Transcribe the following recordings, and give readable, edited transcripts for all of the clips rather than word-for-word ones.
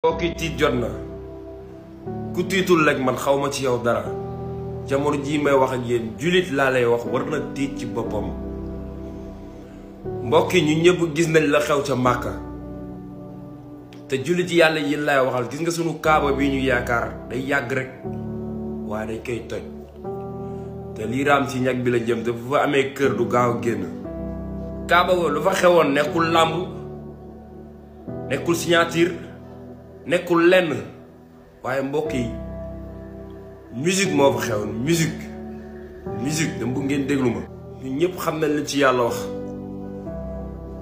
kooki tiit jot na ku tiitul rek man xaw ma ci yow dara jamono jii may wax ak yéen jullit laa lay wax war na tiit ci boppam. mbokk yi ñu ñëpp gis nañ la xew ca Màkka te jullit yàlla yi lay waxal gis nga sunu kaaba bi ñu yaakaar day yàgg rek waaye dañ koy toj te lii raam ci ñag bi la jëm te bu fa amee kër du gaaw génn. kaaba go lu fa xewoon nekkul làmb nekkul signature nekkul lenn waaye mbokk yi musique moo fa xewoon musique dama bëgg ngeen déglu ma. ñun ñëpp xam nañ li ci yàlla wax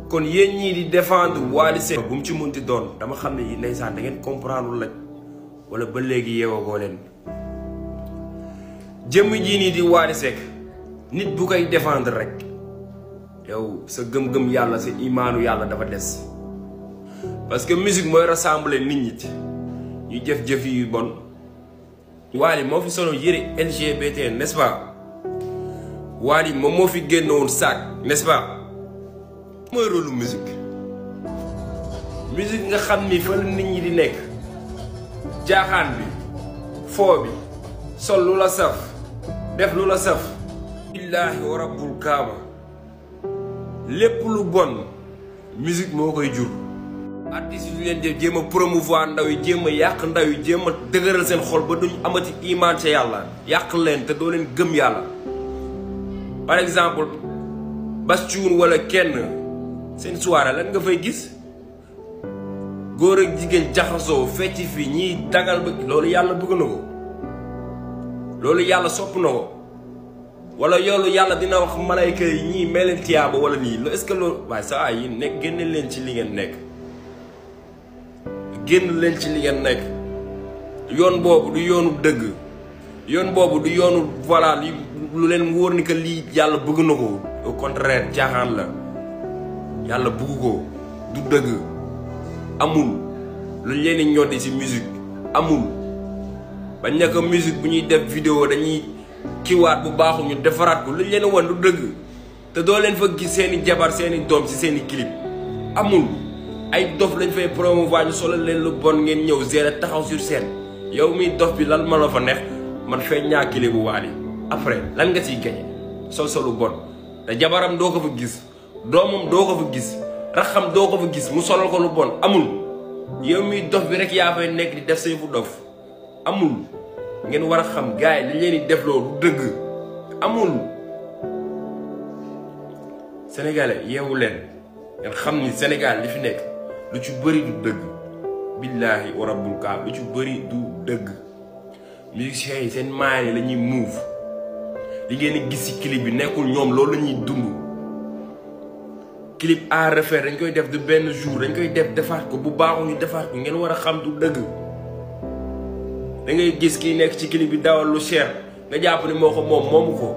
kon yéen ñii di défendre Wally Seck bu mu ci munti doon dama xam ne yi ndeysaan da ngeen comprendre lañ wala ba léegi yeewagoo leen. jëmm jii nii di Wally Seck nit bu koy défendre rek yow sa gëm-gëm yàlla sa imaanu yàlla dafa des. parce que musique mooy rassembler nit ñi ñu jëf-jëf yu bon. Wally moo fi solo yëre LGBT n'est-ce pas Wally moom moo fi génnoon sac n'est-ce pas mooy rôle musique nga xam ni fa la nit ñi di nekk jaaxaan bi foo bi sol lu la saf def lu la saf. billaahi wa rabbul kaaba lépp lu bon musique moo koy jur. artistes yi leen jéem a promouvoir ndaw yi jéem a yàq ndaw yi jéem a dëgëral seen xol ba duñ amati iman ca yàlla yàq leen te doo leen gëm yàlla. par exemple Bass Thioung wala kenn seen soirée lan nga fay gis góor ak jigéen jaxasoo fecc fi ñiy dagal ba loolu yàlla bëgg na ko loolu yàlla sopp na ko wala yoolu yàlla dina wax malayka yi ñii meleen tiyaaba wala nii est-ce que loolu waaye sa ay yi nekk génne leen ci li ngeen nekk. génn leen ci li ngeen nekk yoon boobu du yoonu dëgg yoon boobu du yoonu voilà lu leen wóor ni que lii yàlla bëgg na ko au contraire jaaxaan la yàlla bëgg ko du dëgg amul lu leen di ñoddi ci musique amul ba nekk musique bu ñuy def vidéo dañuy kiiwaat bu baaxul ñu defaraat ko lu leen wan du dëgg te doo leen fa gis seeni jabar seeni doom ci seeni clip amul. ay dof lañ fay promouvoir ñu solo leen lu bon ngeen ñëw gérer taxaw sur scène yow miy dof bi lan ma la fa neex man fee ñaakile bu Wally après lan nga ciy gañe solu bon te jabaram doo ko fa gis doomam doo ko fa gis raxam doo ko fa gis mu solal ko lu bon amul yow miy dof bi rek yaa fay nekk di def say fu dof amul ngeen war a xam gars yi li leen di def loolu dëgg amul. sénégalais yeewu leen ngeen xam ni Sénégal li fi nekk lu ci bëri du dëgg billaahi wa rabbul kaab lu ci bëri du dëgg. musiciens yi seen maay yi la ñuy move li ngeen di gis ci clip bi nekkul ñoom loolu la ñuy dund. clip à refaire dañ koy def de benn jour dañ koy defaat ko bu baaxul ñu defaat ko ngeen war a xam du dëgg. da ngay gis kiy nekk ci clip bi dawal lu cher nga jàpp ni moo ko moom moomu ko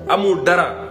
amul dara.